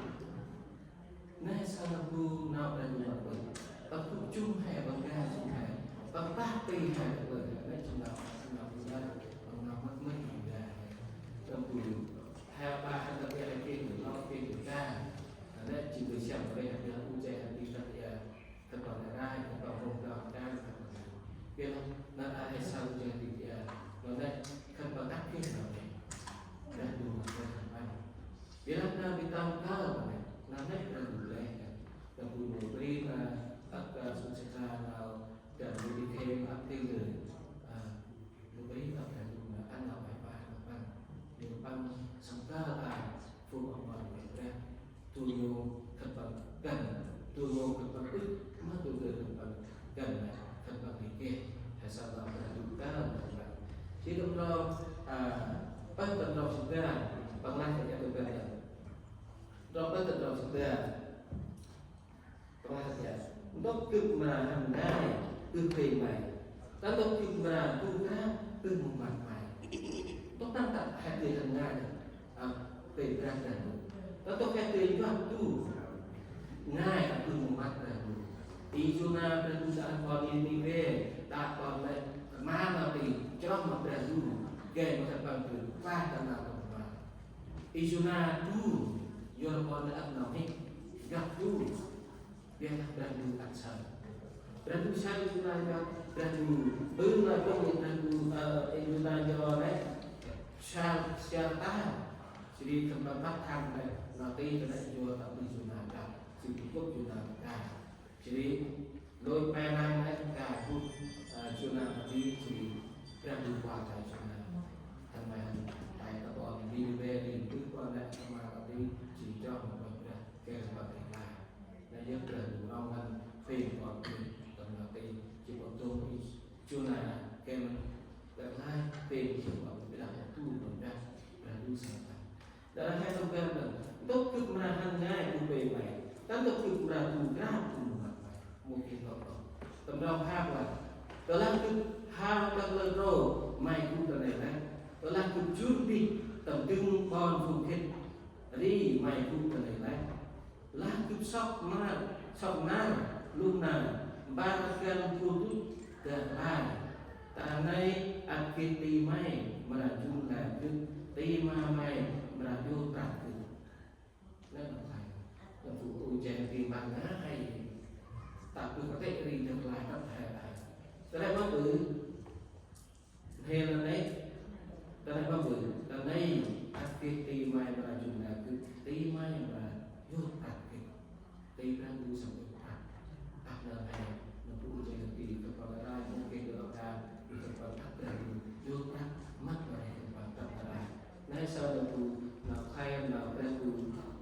Nê sa nâm bu nau Brah Ndu ma păng. Păng gŭ jŭm he, păng gay jŭm he. Păng pah ti he, păng kalơ he. Nê jŭm nau, jŭm nau bu nau, păng nau mât mât păng gay he. Nâm bu he ba he ta bê he geh, nau geh geh gay. Nê jŭm geh siăm bê he geh u jay he ti ta bê. Khân păng nê rai, khân păng rông rau kan, khân păng nê. Bia lah, nê rai he sa u jay ti bia. Nê, khân păng ăt geh nau nê. Brah Ndu ma păng. Bia lah nau bi tâm kơl ma nê, nau nê Brah Ndu lĕ. Nê bu nô bri ma ăt ka sŭt seka nau, Brah Ndu bi khêm ăt geh lơi. A, nô bri ma Brah Ndu ma ăn nau bai bai ma păng. Nê păng sŏng kơl a, phung oh mon Brah. Dôl mông khân păng găn, dôl mông khân păng ŭch, ma dôl gơ khân păng găn, khân păng geh geh, he sa nau Brah Ndu kơl ma khân păng. Jêh tâm rong, a, păng tâm rong sĭt dah, păng lah kơ tâm rong sĭt dah. Rong păng tâm rong sĭt dah. Păng lah kơ, ntŭk gâp mra hăn ngai, gâp bê May. Ta ntŭk gâp mra du krap, gâp mâu măt May. Ntŭk tăng tăk he dơi hăn ngai, a, bê Brah Ndu. Ta ntŭk he dơi njuăt du ngai, a, gâp mâu măt Brah Ndu. I Yôna Brah Ndu ta ăn kon Niniwê, ta kon lĕ ma nau ti, chroh ma Brah Ndu, gay ma khân păng dơi, klah ta nau kon ma. I Yôna du, yor kon lĕ ăt nau hik, găp du. Biălah Brah Ndu ăt saơ. Brah Ndu saơ Yôna, Brah Ndu ƀư nau kon Brah Ndu, ơ, Yôna yor nê. Sal, sal ta. Jêh ri khân păng păt hăn nê, nau ti ta nê yor ta ƀư Yôna ta. Jêh ri gâp Yôna ta. Jêh ri lôch pe nau nê ka gŭ, ơ, Yôna ta ti, jêh ri Brah Ndu kuăl ta Yôna. Khân may hăn, ta ta ƀon Niniwê ri, ƀư kuăl nê khân may ta ti, jêh ri chroh ma Brah, gay khân păng geh lai. Nê yơh Brah Ndu rŏng ngăn phim kon phim tâm nau ti, jêh ƀon dông i Yôna gay mân gay lai phim jêh ƀon Brah Ndu rŏng Brah, Brah Ndu saơ ta. Dah he tâm gay mân, ntŭk gâp mra hăn ngai gâp bê May, ta ntŭk gâp mra du krap gâp mâu măt May, mâu geh ntŭk ôh. Tâm rong hap lah, tơlah gâp hao ta kalơ trô, May gŭ ta nây lĕ, tơlah gâp jur bĭch tâm dâng ƀon phung khĭt, ri May gŭ ta nây lĕ. Lah gâp sŏk nar, sŏk nar, lŭng nar, bar găn gŭ dŭt dah lai. Ta nây ăt geh ti May mra jŭm lah gâp, ti ma May mra yôk prăk gâp. Nê nau May, nê bu u jay ti ma ngai. Ta bơh kơt ri dah lai tât he ai. Ta nê ma bơh. He ta nê, ta nê ma bơh, ta nê, ăt geh ti May mra jŭm lah gâp, ti May mra yôk prăk gâp. Ti Brah Ndu sŏng yôk prăk. Ăt nơm he, nơm bu jay nơm ti, khân păng rai, mâu geh dơi ôh ka, khân păng ăt Brah Ndu yôk prăk, măt ma he khân păng tât rai. Nê saơ nơm bu, nau khlay, nau Brah Ndu,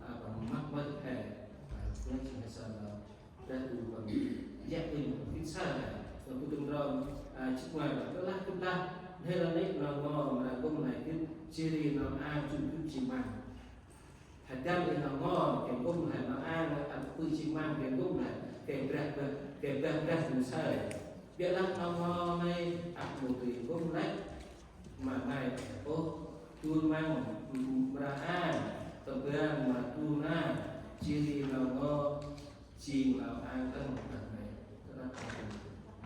a, păng măt măt he. A, nê saơ nơm Brah Ndu păng jăk ƀĭn păng gĭt saơ he. Nơm bu tâm rong, a, jê̆t nguay, tơlah gâp lah, nê lah nê nau ngo mra gŭm nai gâp, jêh ri nau ang jŭm gâp jêng măng. He dăn i nau ngo, gay gŭm he nau ang, ăn pư jêng măng, gay gŭm he, gay Brah, gay Brah, Brah Ndu saơ. Geh lah nau nô nây ăp mâu di bŭng lĕ ma nây ôh, dôl măng mra ai tâm ban ma du nar, jêh ri nau nô jêng nau ang tăng tăng nây. Tơnap a du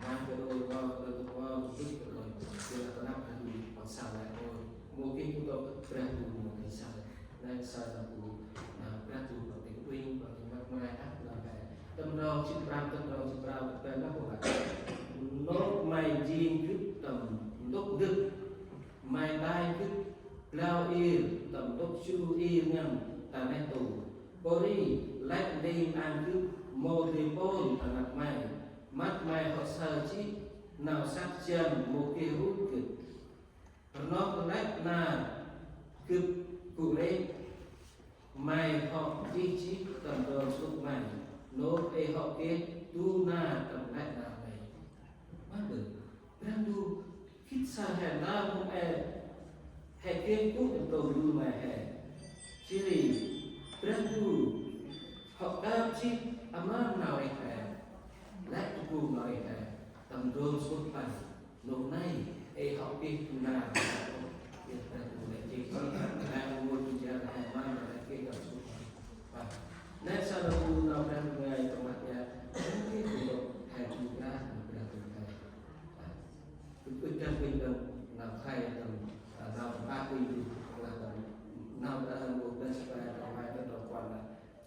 ma geh đôi nô geh đôi nô geh đôi, geh lah tơnap a du păng sa lĕ ôh. Mâu geh bu tôk Brah Ndu mâu geh sa. Nây sa nau bu nau Brah Ndu păng tĭng uănh păng tĭng măt mrai ăp nau he. Tâm rong jât prăm, tâm rong jât prao, tâm ban nau bu lăk. Nôk may jêng gâp tâm ntŭk gâp, may tay gâp blao ir tâm ntŭk jru ir ngăn ta neh ntu. Pô ri lĕ ndê ang gâp mâu dơi pôn ta năp may, măt may hŏ saơ jêh nau săk jăn mâu geh rup gâp. Rnoh lĕ nar gâp gŭ rêh, may hŏ jêh jêh tâm ndrôm sŭt may, nôk ê hŏ geh du nar tâm lĕ nar may. Mâm bơh, Brah Ndu gĭt saơ he nau hôm e, he geh gŭ tâm ndrôm du may he. Jêh ri Brah Ndu hŏ kơp jêh amăng nau rêh he, lĕ gŭ nau rêh he tâm ndrôm sŭt may. Nôk nây, ê hŏ geh du nar, ê Brah Ndu lĕ jêh jêh, nau mâu jêng jang he mâm lĕ geh tâm sŭt may. Nây sa nau bu nau Brah Ndu ngơi tâm măt ya, geh du nôk he jêng Brah Ndu, Brah Ndu he. Gâp ŭch dăn uănh tâm nau khlay tâm, a, nau tâm ăp uănh du, lah tâm nau ta mâu Brah Ndu tâm may tâm rong kuăn,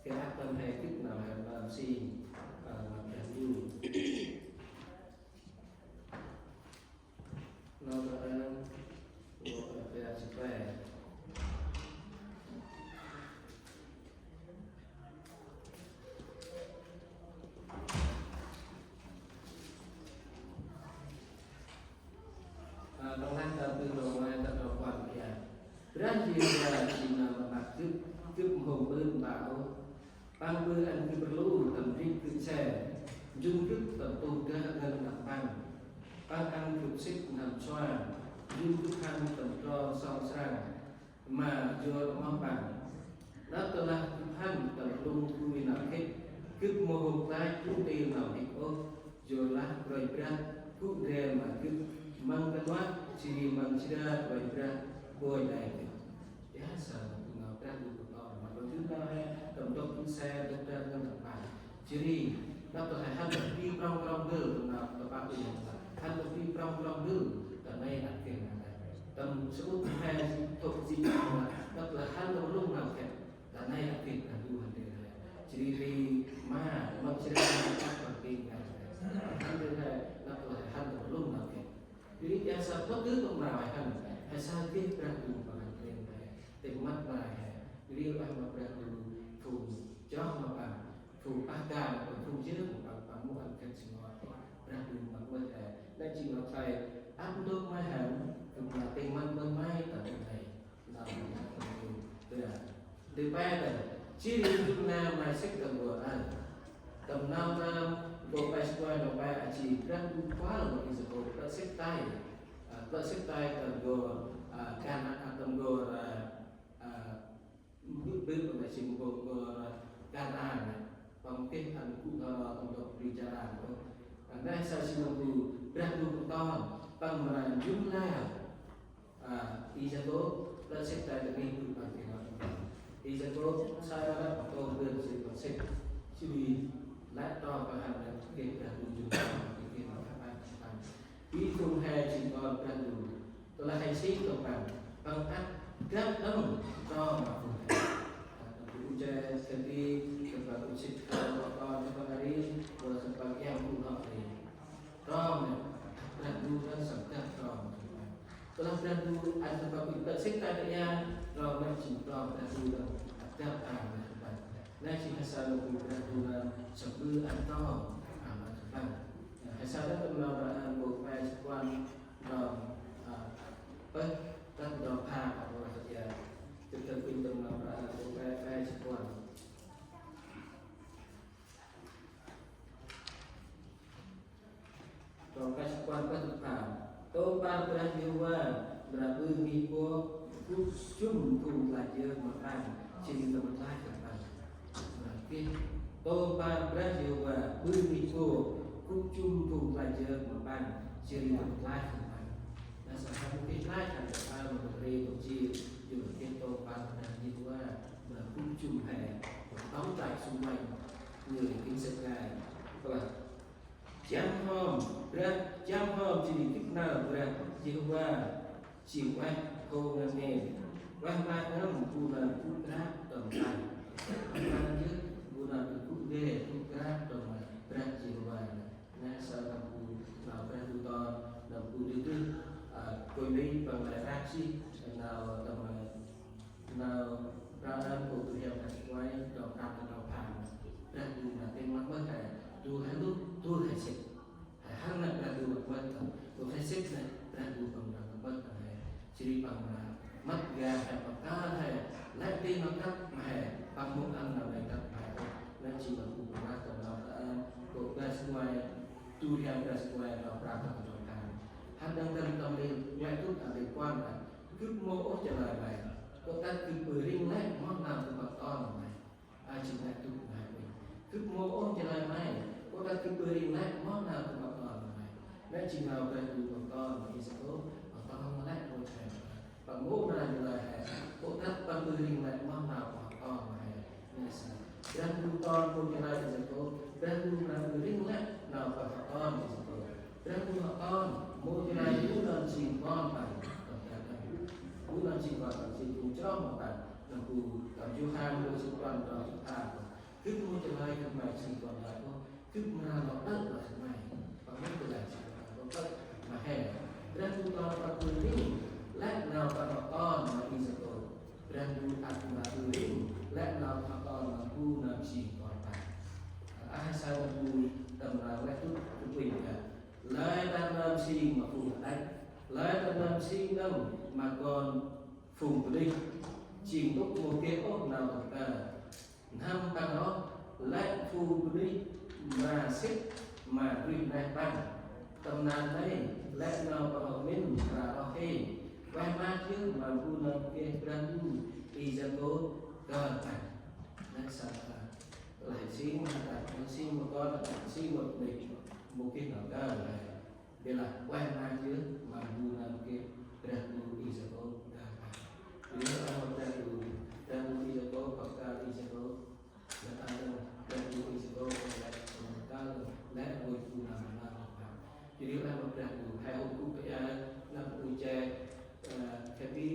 geh ăp tâm he gĭt nau he nau si, a, nau Brah Ndu. Nau ta, ơ, nau ta, ơ, jêh pe. Ơ, tâm lah ta ƀư rong ngai ta rong kuăn ya. Brah Yêhôva jêng nau tâm ăp gâp, gâp mâu hôm ƀư ta ôh. Păng ƀư ăn gâp rlu tâm rêh gâp se, njŭn gâp tâm tuh gah ngăn năp Păng. Păng ăn gâp sĭt n'hâm sua, njŭn gâp hăn tâm trong sŏng srăng, ma yor ma Păng. Nđâp tơlah gâp hăn tâm rlung gui nau khât, gâp mâu hôm klach du ntil nau hik ôh, yorlah Kôranh Brah gŭ ndrel ma gâp, măng kơt văt, jêh ri măng jra Kôranh Brah bôi lay gâp. Ya, sa nau Brah Ndu păng ton, ma kon dŭt nau he, tâm ntŭk dŭt se, ntŭk Brah Ndu năp Păng. Jêh ri, nđâp tơlah he hăn tâm bri prŏng prŏng ndơ, tâm nau tâm ăp uănh he, hăn tâm bri prŏng prŏng ndơ, ta nây ăt geh nau he. Tâm sŭt he, thôk jêh, nđâp tơlah hăn tâm rlung nau khât, ta nây ăt geh Brah Ndu hăn ndơ he. Jêh ri ri ma, măng jra ma ăt păng geh nau he. Hăn ndơ he, nđâp tơlah he hăn tâm rlung nau khât. Jêh ri ya sa mât gâp tâm nau he hăn, he sa geh Brah Ndu păng hăn ndơ he, tâm măt nau he. Jêh ri ueh ma Brah Ndu phung chroh ma Păng, phung pah kan, phung jêh ma Păng, Păng mâu ăn khât sĭn ngor. Brah Ndu păng mât he. Nây jêng nau khlay ăp ntŭk may hăn, gâp nau tâm măt mơm may ta nây. Nau mât tâm Ndu. Brah Ndu pe ta, jêh ri dŭt nau may sĭt tâm gor aơ. Tâm nau ta gor pe sĭt kuăl nau pe a jêh Brah Ndu kuăl ma Isakôp, plơ̆ sĭt tay. A, plơ̆ sĭt tay tâm gor, a, Kan-, a, tâm gor, a, a, bưp bưp ma jêng gor, gor, a, Kanaan. Păng geh ăn gŭ ta ro tâm ntŭk bri Charan. A, nây sa jêng nau bu Brah Ndu păng ton, păng mra njŭn leo. A, Isakôp, plơ̆ sĭt tay ta ngih gŭ păng geh nau. Isakôp, sa ra păng tông bơ̆n jêh păng sĭt. Jêh ri lĕ trong păng hăn lĕ geh Brah Ndu jŭn păng geh nau păng. Bi phung he jêng kon Brah Ndu. Tơlah he sĭt tâm Păng, Păng ăt găp đŏng trong ma phung he. A, tâm bu ŭch jêh, gâp i, tâm Păng ŭch sĭt, tâm Păng kon, tâm Păng a ri, tâm Păng iăt gŭ nau ri. Trong nây, Brah Ndu nây srăng găp trong. Tơlah Brah Ndu ăn tâm ƀư plơ̆ sĭt tay ta ya, trong nây jêng trong Brah Ndu nây găp ăn ma tâm ƀư. Nây jêng he sa nau bu Brah Ndu nây srăng ƀư ăn trong ăn ma tâm ƀư. He sa nây tâm nau Brah Ndu pe sĭt kuăl trong, a, pơh, tâm trong pha, a, ƀư sĭt ya. Tĭt tâm ƀư tâm nau Brah Ndu pe, pe sĭt kuăl. Trong pe sĭt kuăl pơh tŭk pha. Tôm mpơl Brah Yêhôva mra ƀư ngih bôk gŭ jŭm phung klach yơk ma Păng, jêh ri tâm klach ma Păng. Mra geh. Tôm mpơl Brah Yêhôva ƀư ngih bôk Gŭ jŭm phung klach yơk ma Păng, jêh ri tâm klach ma Păng. Nây saơ hăn mâu geh klach hăn ta aơ ma Mari, Păng jêh ri jŭm geh tông păng ta Yêhôva, ma gŭ jŭm he, tổng trại xung quanh người kính sợ Ngài. Tức là Jăm hom Brah, jăm hom jêh ri gĭt năl Brah Yêhôva jêng ueh hô ngăn ngên. Ueh ma ngăn bu nơm gŭ krap tâm Brah. Ueh ma ngăn yơh bu nơm gŭ geh gŭ krap tâm Brah Yêhôva. Nây saơ nơm bu nau Brah Ndu ton, nơm bu dih dih, a, kônh ni păng lĕ rap sih, nau tâm, a, Nau Brah Ndu, kô̆ tu hiam Brah Ndu, trong prăm tât trong pham. Brah Ndu nau tĭng măt mơh he, du he lŭ, du he sĭt. He hăn nau Brah Ndu măt mơh, du he sĭt nau Brah Ndu păng nau măt mơh he. Jêh ri păng nau măt ga he, păng kơl he, lĕ tĭng măt kăp ma he, păng mâu ăn nau lĕ kăp ma he. Nây jêng nau bu păng lah tâm nau ta aơ, kô̆ Brah Ndu, tu hiam Brah Ndu, trong prăm tât trong pham. Hăn đăng tâm tâm lĕ, lĕ tŭt ăn lĕ kuan he. Gâp mâu ôh chalơi May, kŏ tât gâp ƀư rĭng lĕ moh nau Gâp măk ton ma May. A, jêng lĕ tŭ May ƀư. Gâp mâu ôh chalơi May, kŏ tât gâp ƀư rĭng lĕ moh nau Gâp măk ton ma May. Nây jêng nau Brah Ndu măk ton ma Isakô, măk ton lĕ mâu chalơi. Păng mâu nau chalơi he, kŏ tât păng ƀư rĭng lĕ moh nau Păng măk ton ma he. Nây saơ Brah Ndu ton mâu chalơi Isakô, Brah Ndu nau ƀư rĭng lĕ nau Păng măk ton ma Isakô. Brah Ndu măk ton, mâu chalơi bu nơm nsing kon Păng, tâm Brah Ndu. Bu nơm nsing kon Păng, nsing phung chroh ma Păng, nơm bu tâm Yôhan bu nsing kon trong jât pham. Gâp mâu chalơi gâp ma nsing kon Păng ôh, gâp ma lŏ tât ma gâp ma. Păng mâu chalơi nsing kon Păng lŏ tât ma he. Brah Ndu ton Păng ƀư rĭng lĕ nau Păng măk ton ma Isakô. Brah Ndu ăt ma ƀư rĭng lĕ nau Păng măk ton ma bu nơm nsing kon Păng. A, he saơ nơm bu tâm nau lĕ tŭt tŭ pin ka. Lơi ta nơm nsing ma phung hđăch, lơi ta nơm nsing đŏng ma kon phung bunuyh, jêng ntŭk mâu geh ôh nau tâm kơ. N'hâm păng roh, lĕ phung bunuyh mra sĭt ma bruih neh păng. Tâm nau nây, lĕ nau păng hŏ mĭn mra roh hên. Ueh ma jêh ma bu nơm geh Brah Ndu Isakô kơl păng. Nây saơ, lơi nsing ma hđăch, lơi nsing ma kon, lơi nsing ma bunuyh, mâu geh nau kơl lơi. Ƀiălah ueh ma jêh ma bu nơm geh Brah Ndu Isakô kơl păng. Jêh ri ueh ma Brah Ndu, Brah Ndu Isakô, păng kơl Isakô. Lĕ ta nơm Brah Ndu Isakô, lĕ păng kơl, lĕ ƀư bu nơm ma nơm păng. Jêh ri ueh ma Brah Ndu, he hôm gŭ kơ aơ, nơm bu che, ơ, khe bi,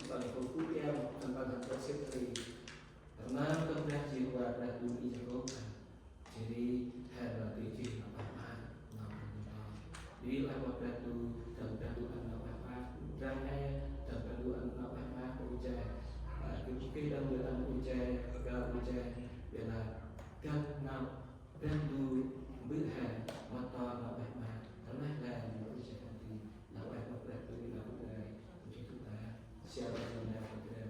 păng hôm gŭ kơ aơ, păng hăn tât sĭt ri. Tâm nơm tâm Brah Yêhôva Brah Ndu Isakô păng. Jêh ri he nơm tui jêh nơm ueh ma, nơm tui nơm. Jêh ri ueh ma Brah Ndu, dâng Brah Ndu ăn nơm ueh ma, răng he, dâng Brah Ndu ăn nơm ueh ma, ƀư che. A, gâp geh dâng Brah Ndu ăn ƀư che, kơl ƀư che. Ƀiălah dâng nơm Brah Ndu ƀư he, măk ton nơm ueh ma, răng he dâng ƀư che kơl ti. Nơm ueh ma Brah Ndu, nơm ƀư he, ƀư che tŭ ta. Sial ƀư nơm ƀư che.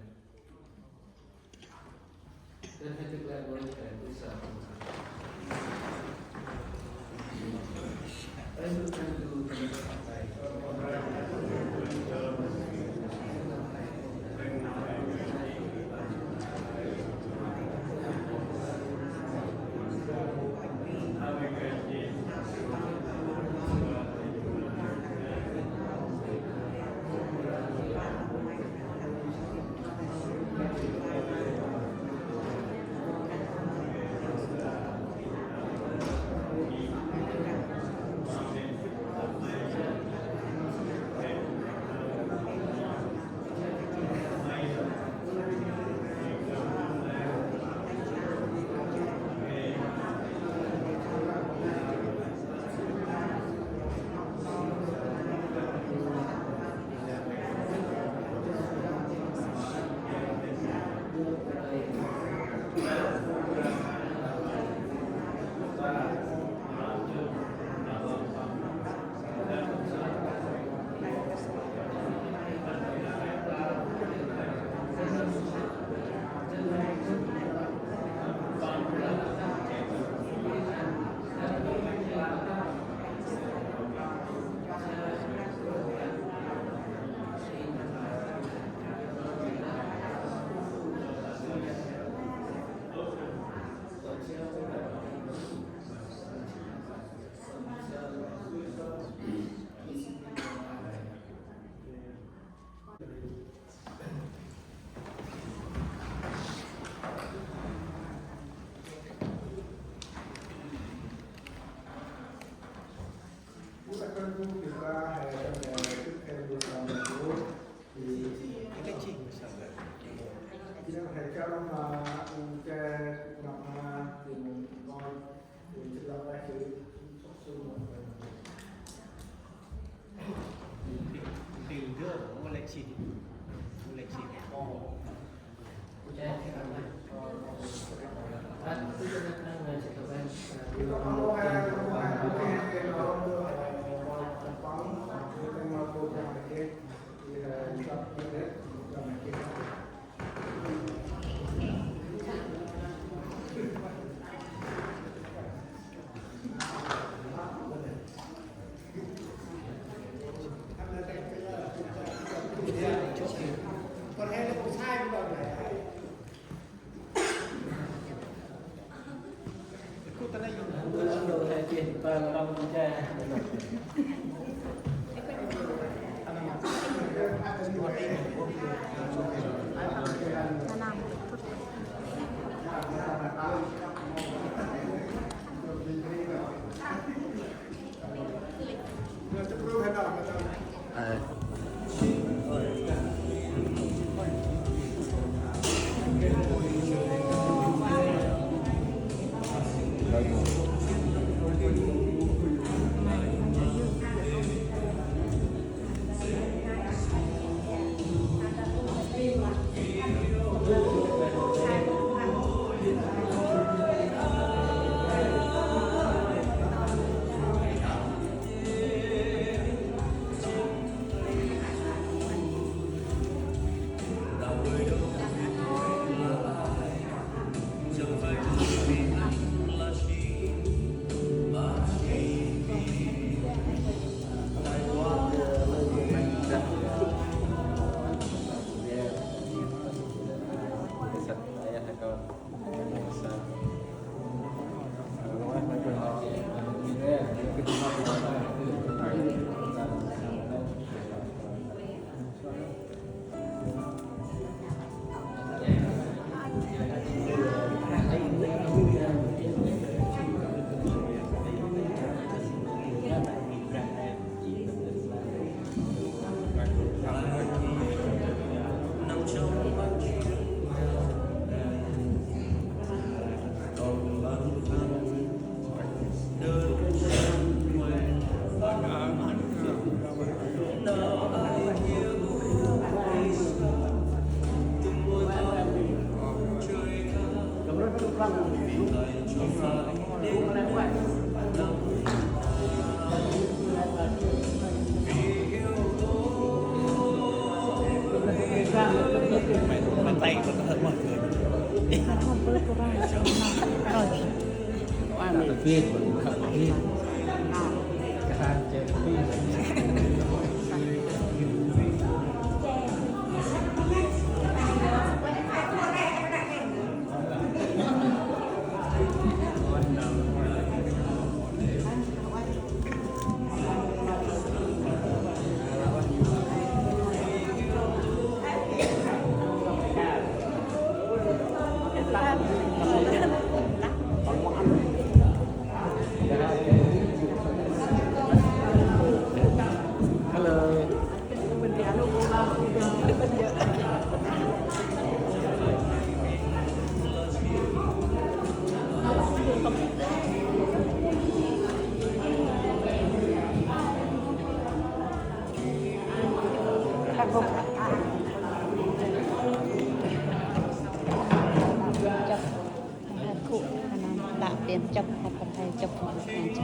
Khŭ, ana, đă tiêm chụp, hoặc là thầy chụp, hoặc là thầy chụp.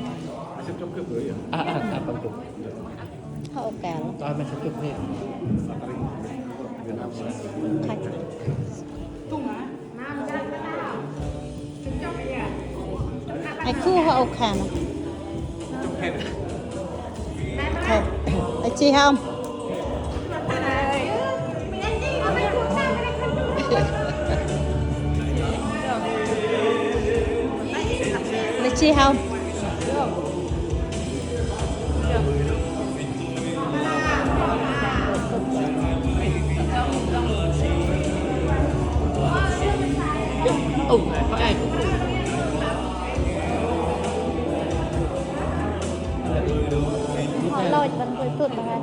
À, à, à, con chụp. Họ ok lắm. À, mình sẽ chụp thêm. Thầy. Ai khu họ ok hả? Ai chi hông? Ai chi hông? Họ lôi bắn Bluetooth mà.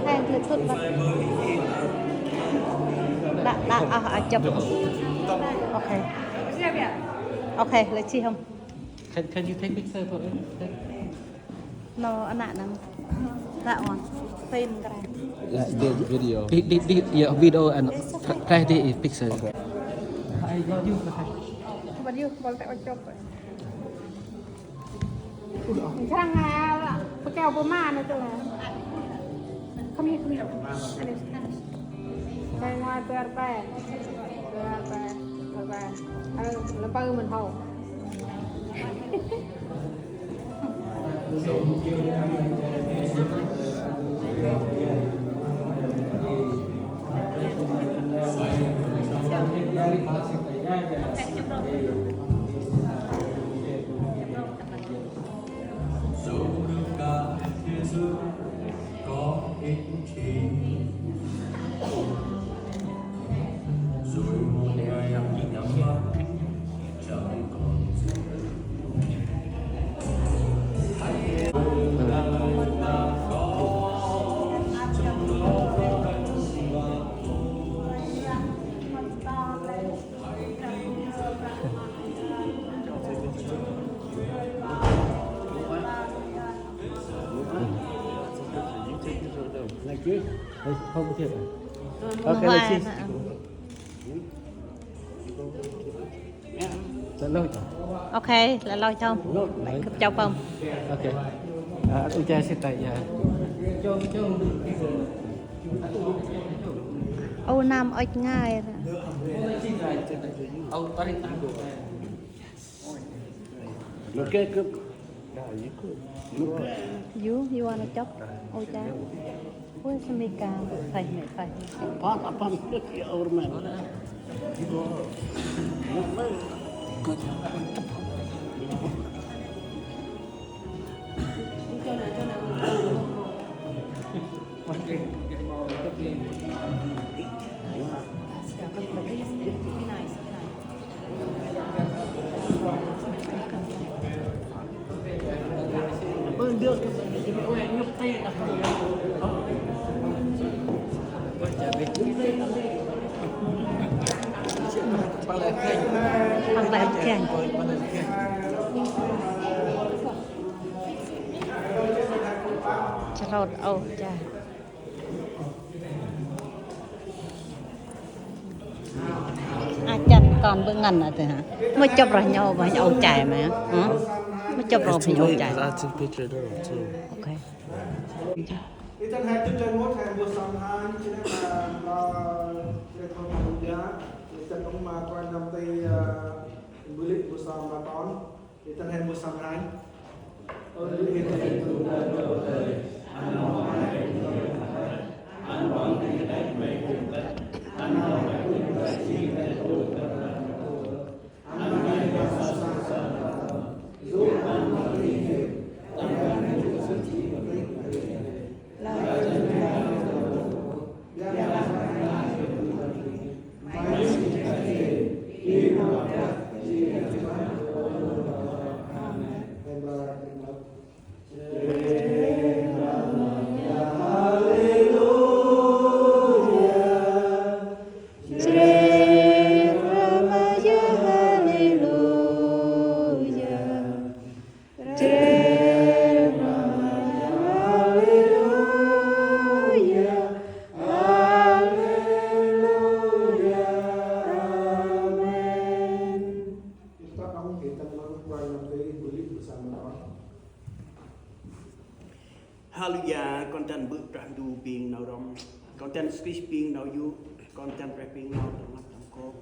Hai Bluetooth bắn. Đạ Ah, ah, ah, chụp. Okay. Okay, let's see him. Can, can you take picture for it? No, anak nang. That one. Same guy. Let's do video. Di, di, di, yeah, video and try the picture. Okay. But you, but you, Nkrăng, à, pơ keo pơ ma nơ tơ lah. Come here, come here. Ra ngoài, bơi, bơi. Bơi, bơi, bơi. Ơ, lăm pơ mĭn hô. Like this? Không có thiệt à? Ok, like this. Lalo ito. Ok, lalo ito. Lalo. Like, chào pơm. Ok. À, tôi che sẽ tại nhà. Ô, năm ếch ngai. Yu, you wanna chụp? Ôi cha. Ôi, sao mi cà? Phải, mẹ phải. Apart, apart, our man. Păng lĕ kiăng. Chrôt ôh cha. A chăn kon bơ ngăn a tơ hă. Mơ chụp rah nhô bơ nhô chai ma. Hả? Mơ chụp rah bơ nhô chai. That's a picture there too. Okay. Ê, tăn he tŭ tăn môt he bôk sơm hăn, chi nê ma, ma, chi nê thôn Hùng Gia, ê, tăn ông ma Kôranh Nâm Ti, ơ, bơ̆ lĕ bôk sơm ma ton, ê, tăn he bôk sơm hăn. Ơ, ê, tăn he bôk sơm hăn. Haleluya, kon dăn bơ̆ Brah Ndu bêng nau rŏng, kon dăn Yêsu Krist bêng nau yô̆, kon dăn Brah bêng nau tâm măt tâm kôk.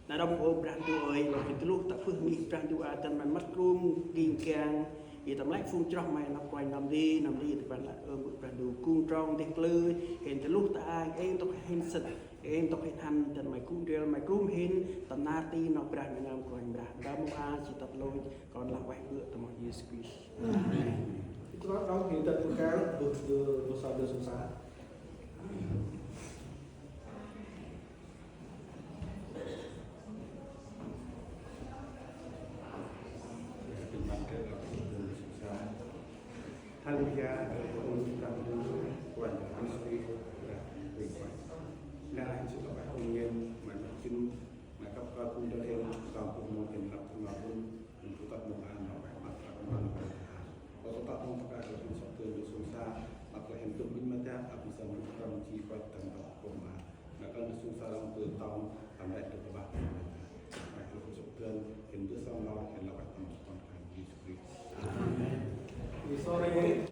Nau rŏng ơ Brah Ndu ơi, lŏ hên tơluh tă bơh ngih Brah Ndu a dăn măn măt krŭng king kiang, i tâm lĕ phung chroh May năp Kôranh Nâm Ti, Nâm Ti i tâm ban lĕ ơ bơ̆ Brah Ndu kung trong deh klơ, hên tơluh tă ai, êng tŏk hên sĭt. Êng tŏk hên hăn dăn May gŭ ndrel May krŭm hên tâm nar ti nau Brah May nơm Kôranh Brah. Đa mông a si tât lôch kon lah ueh bơ̆ tâm mâo Yêsu Krist. Amen. Ito đŏng hên tât pơkang bơ̆, bơ̆, bơ̆ sa, bơ̆ sa. Haleluya, ơ, ơ, ơ, Brah Ndu, Kôranh Brah Yêsu Krist, Brah Ndu, Brah Ndu. Nau anh chúc các bạn hôn nhân, mong Jêng ma kăp kơl phung dơng hên tâm phung mâu hên lăp phung ma phung, phung tât mâu an nau ueh măt lăp mâu an nau ueh. Kơl tât mâu pơkă kơ phung sŏk dơn dơng sông sa, măt lĕ hên dŭm ƀĭn ma dak, ăp mâu sa mâu tâm chi kơl tâm tât phung ma. Ma kơl dơng sông sa lăm tơ tông, tâm lĕ dŭm kơ bah phung ma dak. Ma kơl phung sŏk dơn hên dơng sông nau hên lăp ueh tâm sŏk kơl Yêsu Krist. Amen. Ê, sorry,